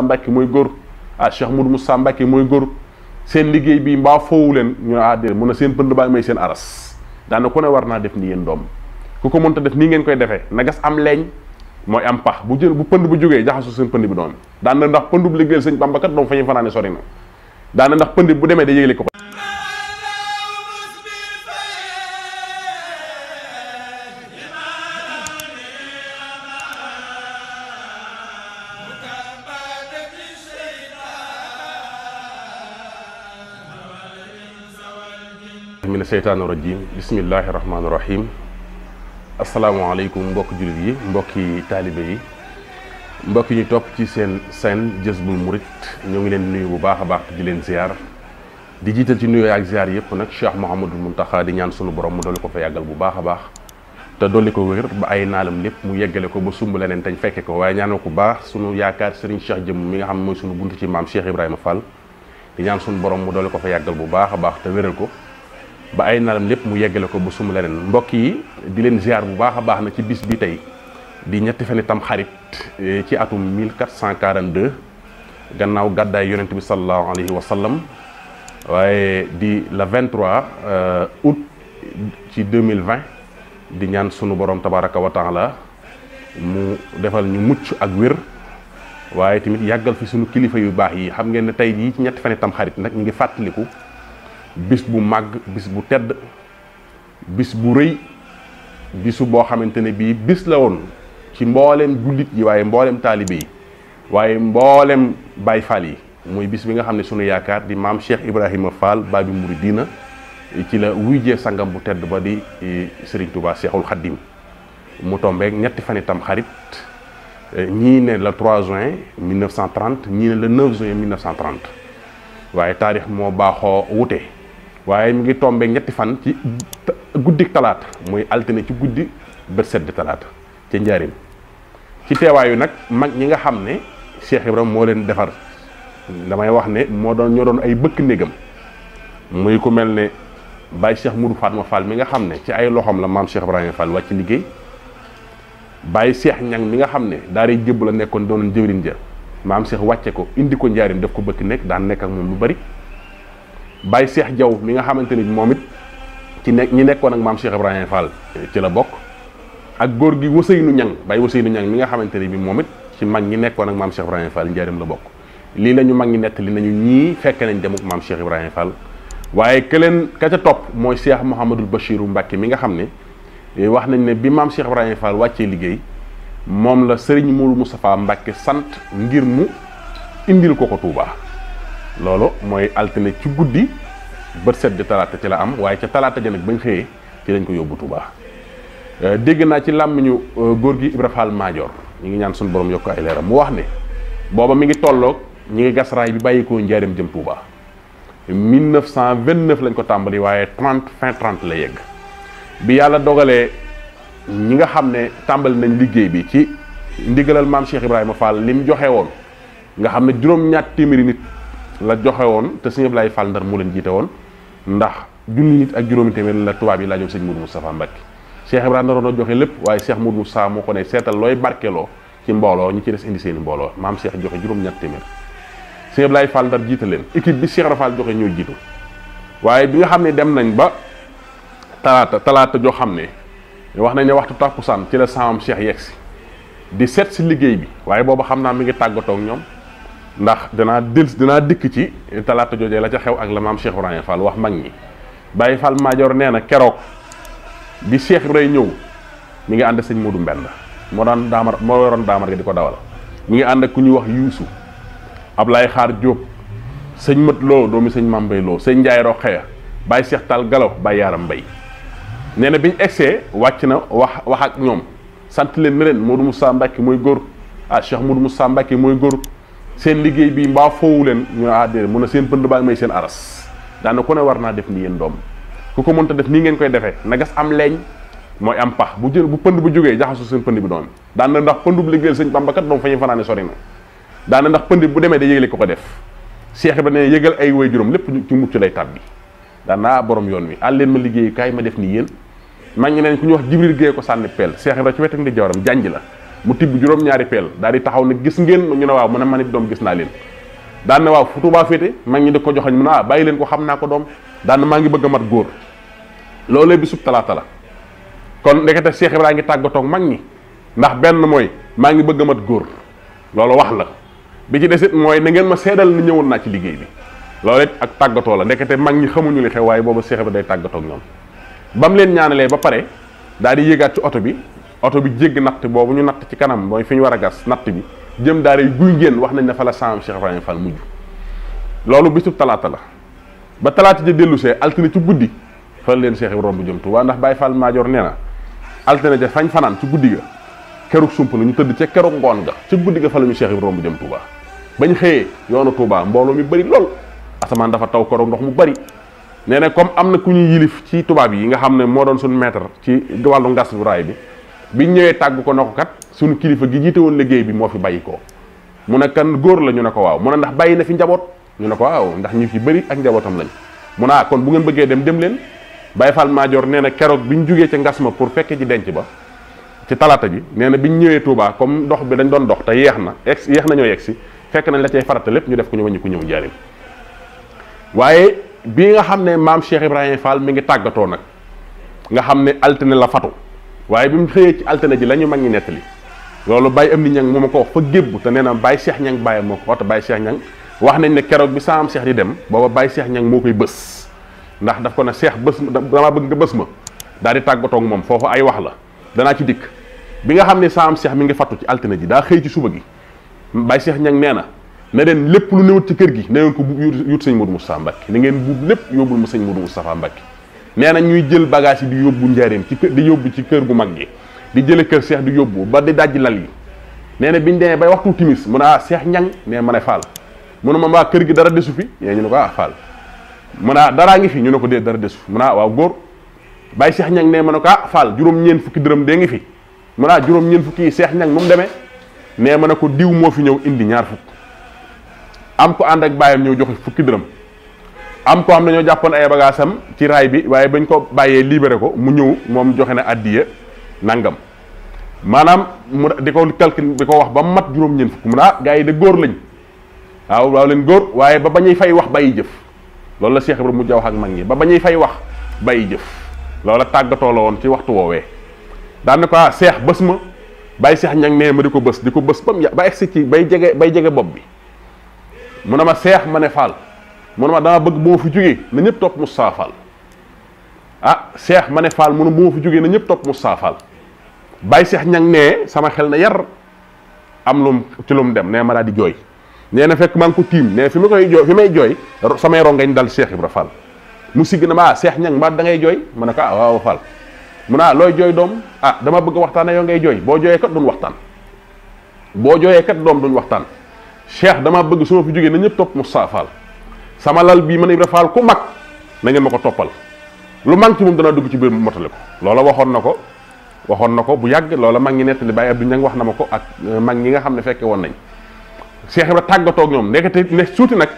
Mbacke mooy góor ah Cheikh Moudou Moussa Mbacke mooy góor seen liggéey bi mbaa foowu leen ñu déedéet mun na seen pënd baa may seen aras daana ku ne war naa def ni yéen doom ku ko mënta def nii ngeen koy defee na gas am leeñ mooy am pax bu pënd bu jógee jaxasu seen pënd bi doon daan na ndax pënd bu liggéeyal sëñ Bamba kat doom fa ñu fanaane sori na daana ndax pënd bu demee da yëgle ko mina seytaani rajim bismillahi rahmaani rahim asalaamaaleykum mbokki jullit yi mbokki taalibe yi mbokki ñu topp ci seen chaîne Jazboul Mouride ñoo ngi leen nuyu bu baax a baax di leen ziar di jiital ci nuyoo ak ziar yëpp nag Cheikh Mouhamadul Mountakha di ñaan sunu borom mu dolli ko fa yàggal bu baax a baax te dolli ko wér ba ay naalam lépp mu yeggale ko ba sumb leneen tañ fekke ko waaye ñaanal ko baax sunu yaakaar Serigne Cheikh Jëmm mi nga xam ne mooy sunu buntu ci maam Cheikh Ibrahima Fall di ñaan sunu borom mu dolli ko fa yàggal bu baax a baax te wéral ko ba ay nalam lépp mu yeggale ko ba sumb leneen mbokk yi di leen ziar bu baax a baax na ci bis bi tey di ñetti fan tam xarit ci atum 1442 gannaaw gàddaay yonent bi sallallahu alayhi wa sallam waaye di le 23 août ci 2020 di ñaan sunu borom tabaraka wa taala mu defal ñu mucc ak wér waaye tamit yàggal fi sunu kilifa yu baax yi xam ngeen ne tey jii ci ñetti fan tam xarit nag ñu ngi fàttaliku bis bu màgg bis bu tedd bis bu rëy bisu boo xamante ne bii bis la woon ci mboolem jullit yi waaye mboolem taalibe yi waaye mboolem Baay Faal yi muy bis bi nga xam ne sunu yaakaar di maam Cheikh Ibrahima Fall Babi Mouridina ci la wuyjee sangam bu tedd ba di Serigne Touba Cheikhul Khadim mu tombeek ñetti fan itam xarit ñii ne le 3 juin 1930 ñii ne le 9 juin 1930 waaye taarix moo baaxoo wute waaye mi ngi tombeek ñetti fan ci guddik talaata muy altine ci guddi bët set di talaata ca njaarim ci teewaayu nag mag ñi nga xam ne Cheikh Ibrahima moo leen defar damay wax ne ñoo doon ay bëkk néegam muy ku mel ne Baye Cheikh Moudou Fatma Fall mi nga xam ne ci ay loxoom la maam Cheikh Ibrahima Fall wàcc liggéey Baye Cheikh Ñang mi nga xam ne daaray jëbb la nekkoon doonoon jëwriñ ja maam Cheikh wàcce ko indi ko njaarim def ko bëkk nekk daan nekk ak moom lu bari Baye Cheikh Jaw mi nga xamante ni moom it ci ñi nekkoon ak maam Cheikh Ibrahima Fall ci la bokk ak góor gi Wëseynu Ñang Baye Wëseynu Ñang mi nga xamante ni bi moom it ci mag ñi nekkoon ak maam Cheikh Ibrahima Fall njaarim la bokk lii la ñu mag ñi nettali nañu ñii fekk nañ demuk maam Cheikh Ibrahima Fall waaye ka ca topp mooy Cheikh Mouhamadul Bachiru Mbacke mi nga xam ne wax nañ ne bi maam Cheikh Ibrahima Fall wàccee liggéey moom la Serigne Mourou Moustapha Mbacke sant ngir mu indil ko Touba loolu mooy altine ci guddi bët set di talaata ci la am waaye ca talaata ja nag bañ xëyee ci lañ ko yóbbu Touba dégg naa ci làmmiñu góor gi Ibra Fall Maajoor ñu ngi ñaan suñu borom yokk ay leeram mu wax ne booba mi ngi tolloog ñi ngi gas raay bi bàyyikoo njaarim jëm Touba 1929 lañ ko tàmbali waaye fin 30 la yegg bi yàlla dogalee ñi nga xam ne tàmbali nañ liggéey bi ci ndigalal maam Cheikh Ibrahima Fall li mu joxe woon nga xam ne juróom-ñaar téeméeri nit la joxe woon te sëñ Ablaye Fall Ndar mu leen jiite woon ndax junni nit ak juróomi téeméer la tubaab yi laajoon sëñ Moudou Moustapha Mbacke Cheikh Ibrahima naroon a joxe lépp waaye Cheikh Moudou Moustapha moo ko ne seetal looy barkeloo ci mbooloo ñi ci des indi seeni mbooloo maam Cheikh joxe juróom-ñaar téeméer sëñ Ablaye Fall Ndar jiite leen équipe bi Cheikh Rafal joxe ñoo jiitu waaye bi nga xam ne dem nañ ba talaata joo xam ne wax nañ ne waxtu tàkkusaan ci la saamam Cheikh yegsi di seet si liggéey bi waaye booba xam naa mi ngi tàggatoo ak ñoom ndax dinaa dikk ci talaata joojee la ca xew ak la maam Cheikh Ibrahima Fall wax mag ñi Baye Fall Maajoor nee na keroog bi Cheikh Ibrahima ñëw mi ngi ànd ak sëñ Modou Mbend moo yoroon daamar ga di ko dawal mi ngi ànd ak ku ñuy wax Yuusu Ablaye Xaar Diop sëñ Mat Lo doomi sëñ Mambay Lo sëñ Njaay Roxeya Baye Cheikh Tall Galaw Baye Yaram Mbay nee na biñu egsee wàcc na wax ak ñoom sant leen ne leen Modou Moussa Mbacke mooy góor ah Cheikh Modou Moussa Mbacke mooy góor seen liggéey bi mbaa foowu leen ñu déedéet mun na seen pënd baa may seen aras daana ku ne war naa def ni yéen doom ku ko mënta def nii ngeen koy defee na gas am leeñ mooy am pax bu pënd bu jógee jaxasu seen pënd bi doom daan na ndax pënd bu liggéeyal sëñ Bamba kat doom fa ñuy fanaane sori na daana ndax pënd bu demee da yëgle ko def Cheikh ba ne yëgal ay way juróom lépp ci mucc lay tàbbi daan naa borom yoon wi àl leen ma liggéeyu kaay ma def ni yéen mag ñi neen ku ñu wax Jibril Géey ko sànni peel Cheikh Ibra ci wetam di jawaram janj la mu tibb juróom-ñaari peel daal di taxaw ne gis ngeen ñu ne waaw mu ne man it doom gis naa leen daan na waaw fu Tuubaa féete mag ñi di ko joxañ mu ne bàyyi leen ko xam naa ko doom daan na maa ngi bëgg a mat góor loolee bisub talaata la kon ndekete Cheikh Ibra ngi tàggatoog mag ñi ndax benn mooy maa ngi bëgg a mat góor loolu wax la bi ci desit mooy na ngeen ma seedal ni ñëwoon naa ci liggéey bi loolu it ak tàggatoo la ndekete mag ñi xamuñu li xew waaye booba Cheikh Ibra day tàggatoog ñoom ba mu leen ñaanalee ba pare daal di yéegaat ci oto bi jégg natt boobu ñu natt ci kanam mooy fi ñu war a gas natt bi jëm daara guy ngéen wax nañ ne fa la saam Cheikh Ibrahima Fall mujj loolu bisub talaata la ba talaata ja dellu see altine ci guddi fa leen Cheikh Ibrahima romb jëm Touba ndax Baye Fall Maajoor nee na altine ja fañ fanaan ci guddi ga keruk sump la ñu tëdd ca keruk ngoon ga ci guddi ga fa la ñu Cheikh Ibrahima romb jëm Touba bañ xëyee yoonu Touba mbooloo mi bëri lool asamaan dafa taw keruk ndox mu bëri nee na comme am na ku ñuy yilif ci tubaab yi nga xam ne moo doon suñu maître ci wàllu ngas bu raay bi biñ ñëwee tàgg ko na ko kat suñu kilifa gi jiite woon liggéey bi moo fi bàyyi ko mu ne kan góor la ñu ne ko waaw mu ne ndax bàyyi na fi njaboot ñu ne ko waaw ndax ñu fi bëri ak njabootam lañ mu ne kon bu ngeen bëggee dem leen Baye Fall Maajoor nee na keroog biñ jógee ca ngas ma pour fekke ji denc ba ci talaata ji nee na biñ ñëwee Touba comme dox bi dañ doon dox te yeex nañoo yegg si fekk nañ la cay farata lépp ñu def ko ñu wàññi ku ñëw njaarim waaye bii nga xam ne maam Cheikh Ibrahima Fall mi ngi tàggatoo nag nga xam ne altine la fatu waaye bi mu xëyee ci altine ji la ñu mag ñi nettali loolu Baye am ni ñang moo ma ko wax fa gébbu te nee na Baye Cheikh Ñang Baye moo ko wax te Baye Cheikh Ñang wax nañ ne keroog bi saam Cheikh di dem booba Baye Cheikh Ñang moo koy bës ndax daf ko ne Cheikh bës damaa bëgg nga bës ma daal di tàggatoo ak moom foofu ay wax la danaa ci dikk bi nga xam ne saam Cheikh mi ngi fatu ci altine ji daa xëy ci suba gi Baye Cheikh Ñang nee na ne leen lépp lu newut ci kër gi na ngeen ko yut sëñ Modou Moustapha Mbacké ni ngeen buub lépp yóbbul ma sëñ Modou Moustapha Mbacké nee na ñuy jël bagage yi di yóbbu njaareem ci kër di yóbbu ci kër gu mag gi di jële kër Cheikh di yóbbu ba di dajji lal yi nee na biñu demee bay waxtu timis mu ne Cheikh Ñang nee ma ne Fall mu ne ma waa kër gi dara desu fi yee ñu ne ko Fall mu ne daraa ngi fi ñu ne ko dee dara desu fi mu ne waaw góor Baye Cheikh Ñang nee ma ne ko Fall juróom-ñeent fukki dërëm dee ngi fi mu ne juróom-ñeent fukki yi Cheikh Ñang mu demee nee ma ne ko diw moo fi ñëw indi ñaar fukk am ko ànd ak bàyyam ñëw joxe fukki dërëm am ko xam ne ñoo jàppoon ay bagaasam ci raay bi waaye bañ ko bàyyee libéré ko mu ñëw moom joxe na addiya nangam maanaam mu di ko calcul di ko wax ba mat juróom-ñeent fukk mu ne gars yi de góor lañ waaw leen góor waaye ba bañuy fay wax bàyyi jëf loolu la Cheikh Ibrahima mujj a wax ak mag ñi ba bañuy fay wax bàyyi jëf loola tàggatoo la woon ci waxtu woowee daan na ko Cheikh bës ma Baye Cheikh Ñang nee ma di ko bës ba mu ba egsi ci bay jege bopp bi mu ne ma Cheikh ma ne Fall mu ne ma dama bëgg bu ma fi jógee na ñëpp topp Moustapha Fall Cheikh ma ne Fall mu ne bu ma fi jógee na ñëpp topp Moustapha Fall Baye Cheikh Ñang nee sama xel na yar am lum ci lum dem nee ma daal di jooy nee na fekk maa ngi ko tiim nee fi may jooy samay rongañ dal Cheikh Ibra Fall mu sigg na ma Cheikh Ñang mbaa da ngay jooy ma ne ko waaw Fall mu ne looy jooy doom dama bëgg waxtaan yow ngay jooy boo jooyee kat duñ waxtaan duñ waxtaan Cheikh dama bëgg su ma fi jógee na ñëpp topp Moustapha Fall sama lal bii man Ibra Fall ku mag na ngeen ma ko toppal lu mag ci moom dana dugg ci biir mu motale ko loola waxoon na ko bu yàgg loola mag ñi nettali Baye Abdou Ñang wax na ma ko ak mag ñi nga xam ne fekke woon nañ Cheikh Ibra tàggatoo ak ñoom ndekete ne suuti nag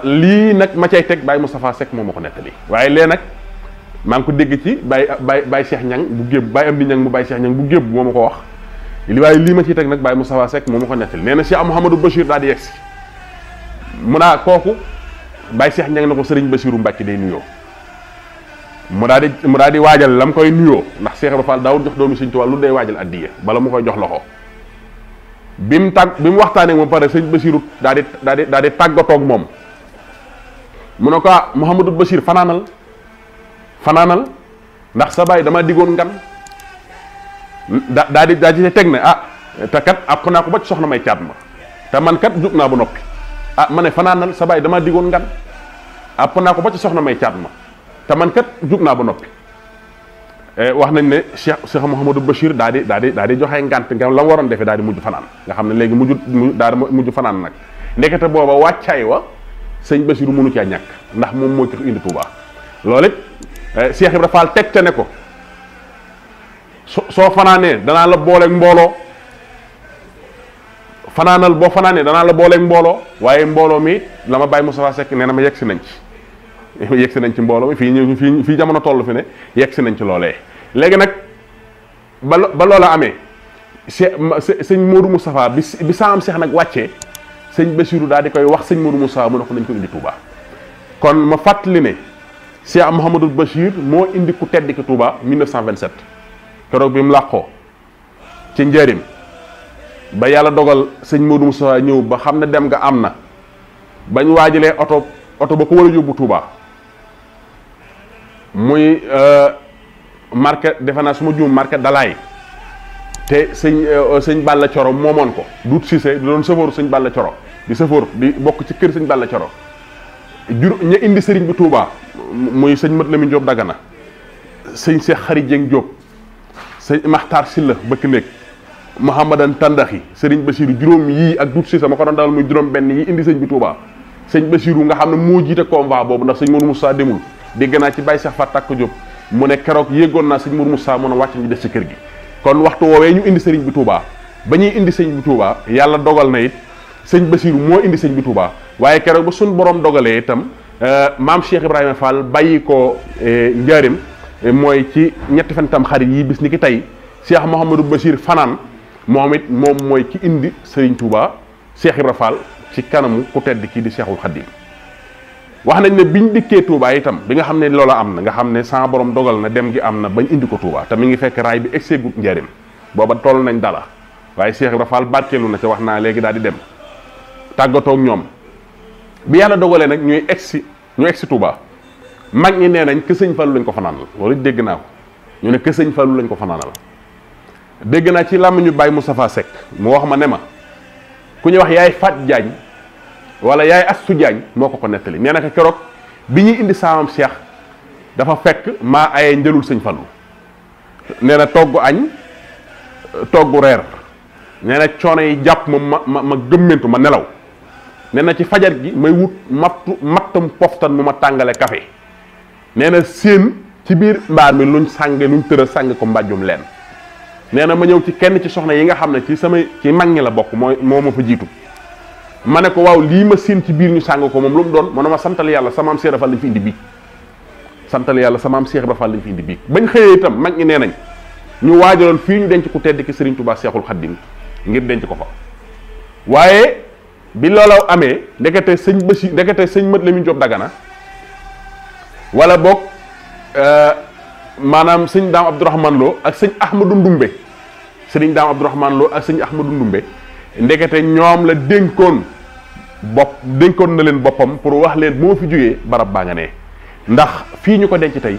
lii nag ma cay teg Baye Moustapha Seck moom ma ko nettali waaye lee nag maa ngi ko dégg ci Baye Cheikh Ñang bu gébb Baye Amdi Ñang mu Baye Cheikh Ñang bu gébb moo ma ko wax waaye lii ma ciy teg nag Baye Moustapha Seck moo ma ko nettali nee na Cheikh Mouhamadou Bachir daal di yegsi mu kooku Baye Cheikh Ñang na ko Serigne Bassirou Mbacke day nuyoo mu daal di waajal la mu koy nuyoo ndax Cheikh Ibra Fall daawul jox doomu Sëriñ Tuubaa lu day waajal addiya bala mu koy jox loxo bi mu waxtaanee moom pare sëñ Bassirou daal di tàggatoog moom mu ne ko Mouhamadou Bachir fanaanal ndax sa baay dama diggoon ngan daa di teg ne te kat àpp naa ko ba ci soxna may caat ma te man kat jug naa ba noppi ma ne fanaanal sa baay dama diggoon ngan àpp naa ko ba ci soxna may caat ma te man kat jug naa ba noppi wax nañ ne Cheikh Mouhamadou Bachir daal di joxe ngant nga la waroon defee daal di mujj fanaan nga xam ne léegi mujj fanaan nag ndekete booba wàccaay wa sëñ Bassirou mënu caa ñàkk ndax moom mooy ko indi Touba loolu it Cheikh Ibra Fall teg te ne ko soo fanaanee danaa la booleeg mbooloo boo fanaanee danaa la booleeg mbooloo waaye mbooloo mi la ma Baye Moustapha Seck nee na ma yegg si nañ ci mbooloo mi fii jamono toll fi ne yegg si nañ ci loolee léegi nag ba loola amee sëñ Modou Moustapha bi saam Cheikh nag wàccee sëñ Bassirou daal di koy wax sëñ Modou Moustapha mu ne ko nañ ko indi Touba. kon ma fàttali ne Cheikh Mouhamadul Bachir moo indi ku tedd ki Touba 1927 keroog bi mu làqoo ci njëriñ ba yàlla dogal sëñ Modou Moustapha ñëw ba xam ne dem nga am na bañ waajalee oto ba ko war a yóbbu Touba muy marqué defe naa su ma juum marqué Dalaay te sëñ Balla Coro moomoon ko duut Cissé di doon sëfooru sëñ Balla Coro di sëfoor di bokk ci kër sëñ Balla Coro ña indi sëriñ bi Touba muy sëñ Mat Lamin Diop Dagana sëñ Cheikh Xari Dieng Diop sëñ Maxtaar Silla bëkk néeg Mouhamadan Tandaxi sëriñ Bassirou juróom yii ak duut Cissé ma ko doon dawal muy juróom benn yi indi sëñ bi Touba sëñ Bassirou nga xam ne moo jiite convoi boobu ndax sëñ Modou Moussa demul dégg naa ci Baye Cheikh Fatak Diop mu ne keroog yéegoon naa sëñ Modou Moussa mën a wàcc ñu des ci kër gi kon waxtu woowee ñu indi sëriñ bi Touba ba ñuy indi sëñ bi Touba yàlla dogal na it sëñ Bassirou moo indi sëñ bi Touba waaye keroog ba suñ borom dogalee itam maam Cheikh Ibrahima Fall bàyyi ko njaarim mooy ci ñetti fan tam xarit yi bis ni ki tey Cheikh Mouhamadou Bachir fanaan moom it moom mooy ki indi sëriñ Touba Cheikh Ibrahima Fall ci kanamu ku tedd kii di Cheikhul Khadim wax nañ ne biñ dikkee Touba itam bi nga xam ne loola am na nga xam ne sa borom dogal na dem gi am na bañ indi ko Touba te mi ngi fekk raay bi egseegut njaarim booba toll nañ dala waaye Cheikh Ibrahima Fall barkeelu na ca wax naa léegi daal di dem tàggatoog ñoom bi yàlla dogalee nag ñu egsi Touba mag ñi nee nañ kë sëñ Fallu lañ ko fanaanal loolu dégg naa ko ñu ne kë sëñ Fallu lañ ko fanaanal dégg naa ci làmmiñu Baye Moustapha Seck mu wax ma ne ma ku ñuy wax yaay Fat Diagne wala yaay Astu Diagne moo ko nettali nee na ko keroog bi ñuy indi saamam Cheikh dafa fekk maa ayee njëlul sëñ Fallu nee na togg añ togg reer nee na coono yi jàpp ma gëmmentu ma nelaw nee na ci fajar gi may wut mattam poftan mu ma tàngale café nee na séen ci biir mbaar mi luñ sànge luñ tëral sàng ko mbàjjum leen nee na ma ñëw ci kenn ci soxna yi nga xam ne ci mag ñi la bokk moo ma fa jiitu ma ne ko waaw lii ma séen ci biir ñu sàng ko moom lu mu doon ma ne ma santal yàlla samaam Cheikh Ibra Fall lañ fi indi biig santal yàlla samaam Cheikh Ibra Fall lañ fi indi biig bañ xëyee itam mag ñi nee nañ ñu waajaloon fii ñu denc ku tedd ki Serigne Touba Cheikhul Khadim ngir denc ko fa waaye bi loolaw amee ndekete sëñ Mat Lamin Diop Dagana wala boog maanaam sëñ Daam Abdourahmane Lo ak sëñ Ahmadou Ndumbe sëriñ Daam Abdourahmane Lo ak sëñ Ahmadou Ndumbe ndekete ñoom la dénkoon na leen boppam pour wax leen bu ma fi jógee barab baa nga ne ndax fii ñu ko denc tey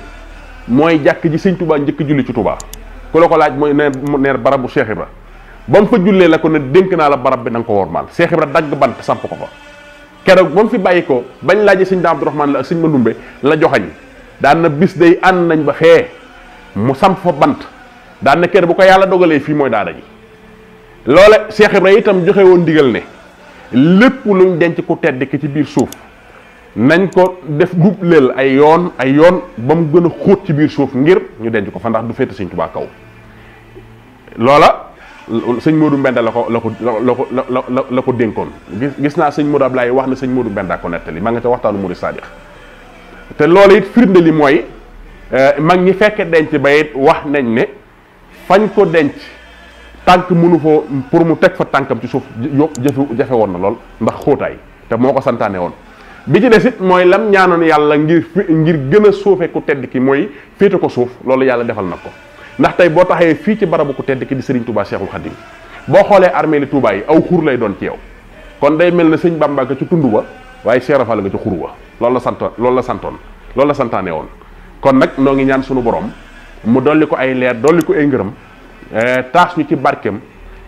mooy jàkk ji sëñ Touba njëkk julli ci Touba ku la ko laaj mooy neer barabu Cheikh Ibra ba mu fa jullee la ko ne dénk naa la barab bi na nga ko wormaal Cheikh Ibra dagg bant samp ko fa keroog ba mu fi bàyyi ko bañ laajee sëñ Daam Abdourahmane la ak sëñ Mandumbe la joxañ daan na bis day ànd nañ ba xee mu samp fa bant daan na kër bu ko yàlla dogalee fii mooy daara ji loole Cheikh Ibra itam joxe woon ndigal ne lépp luñ denc ku tedd ki ci biir suuf nañ ko def dubleel ay yoon ba mu gën a xóot ci biir suuf ngir ñu denc ko fa ndax du féete sëñ Touba kaw loola sëñ Modou Mbenda la ko dénkoon gis naa sëñ Modou Ablaye wax na sëñ Modou Mbenda ko nettali ma nga ca waxtaanu Mouride Sadikh te loolu it firnde li mooy mag ñi fekke denc ba it wax nañ ne fañ ko denc tànk mënu foo pour mu teg fa tànkam ci suuf jafe woon na lool ndax xóotaay te moo ko santaane woon bi ci des it mooy lam ñaanoon yàlla ngir gën a suufe ku tedd ki mooy féete ko suuf loolu yàlla defal na ko ndax tey boo taxee fii ci barabu ku tedd ki di Serigne Touba Cheikhul Khadim boo xoolee armée li Touba yi aw xur lay doon ci yow kon day mel ne sëñ Bamba nga ci tund ba waaye Cheikh Rafal nga ci xur wa loolu la santaane woon kon nag noo ngi ñaan sunu borom mu dolli ko ay leer dolli ko ay ngërëm taas ñu ci barkeem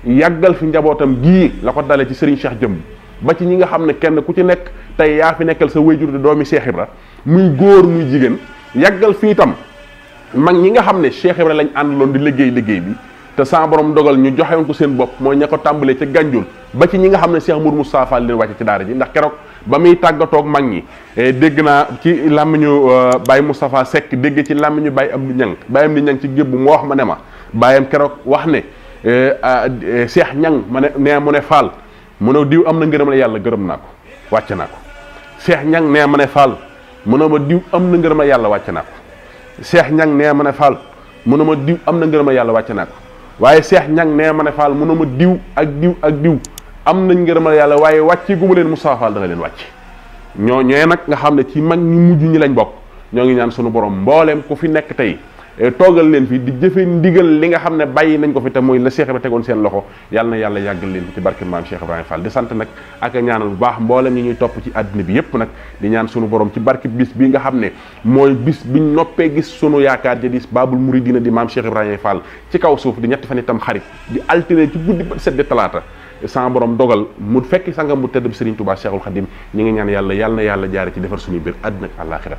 yàggal fi njabootam gii la ko dalee ci Serigne Cheikh jëmb ba ci ñi nga xam ne kenn ku ci nekk tey yaa fi nekkal sa wayjur di doomi Cheikh Ibra muy góor muy jigéen yàggal fi itam mag ñi nga xam ne Cheikh Ibra lañ àndaloon di liggéey bi te sa borom dogal ñu joxewoon ko seen bopp mooy ña ko tàmbalee ca Gànjul ba ci ñi nga xam ne Cheikh Mourou Moustapha Fall leen wàcce ci daara ji ndax keroog ba muy tàggatoog mag ñi dégg naa ci làmmiñu Baye Moustapha Seck dégg ci làmmiñu Baye Amdi Ñang ci gébbu moo wax ma ne ma bàyyam keroog wax ne Cheikh Ñang ma ne mu ne Fall mu ne diw am na ngërëm la yàlla gërëm naa ko wàcce naa ko Cheikh Ñang nee ma ne Fall mu ne ma diw am na ngërëm la yàlla wàcce naa ko Cheikh Ñang nee ma ne Fall mu ne ma diw am na ngërëm la yàlla wàcce naa ko waaye Cheikh Ñang nee ma ne Fall mënuma diw ak diw ak diw am nañ ngërëmal yàlla waaye wàcce gu ma leen Moustapha Fall dana leen wàcc ñooñee nag nga xam ne ci mag ñu mujj ñi lañ bokk ñoo ngi ñaan sunu borom mbooleem ku fi nekk tey toogal leen fi di jëfe ndigal li nga xam ne bàyyi nañ ko fi te mooy la Cheikh Ibra tegoon seen loxo yàlla na yàlla yàggal leen fi ci barke maam Cheikh Ibrahima Fall di sant nag ak ñaanal bu baax mbooleem ñi ñuy topp ci àddina bi yépp nag di ñaan sunu borom ci barke bis bi nga xam ne mooy bis biñ noppee gis sunu yaakaar ja di Babul Mouridina di maam Cheikh Ibrahima Fall ci kaw suuf di ñetti fan itam xarit di altine ci guddi ba sedd talaata sama borom dogal mu fekk sangam bu tedd bi Serigne Touba Cheikhul Khadim ñi ngi ñaan yàlla na yàlla jaare ci defar suñuy biir àddina ak àllaaxira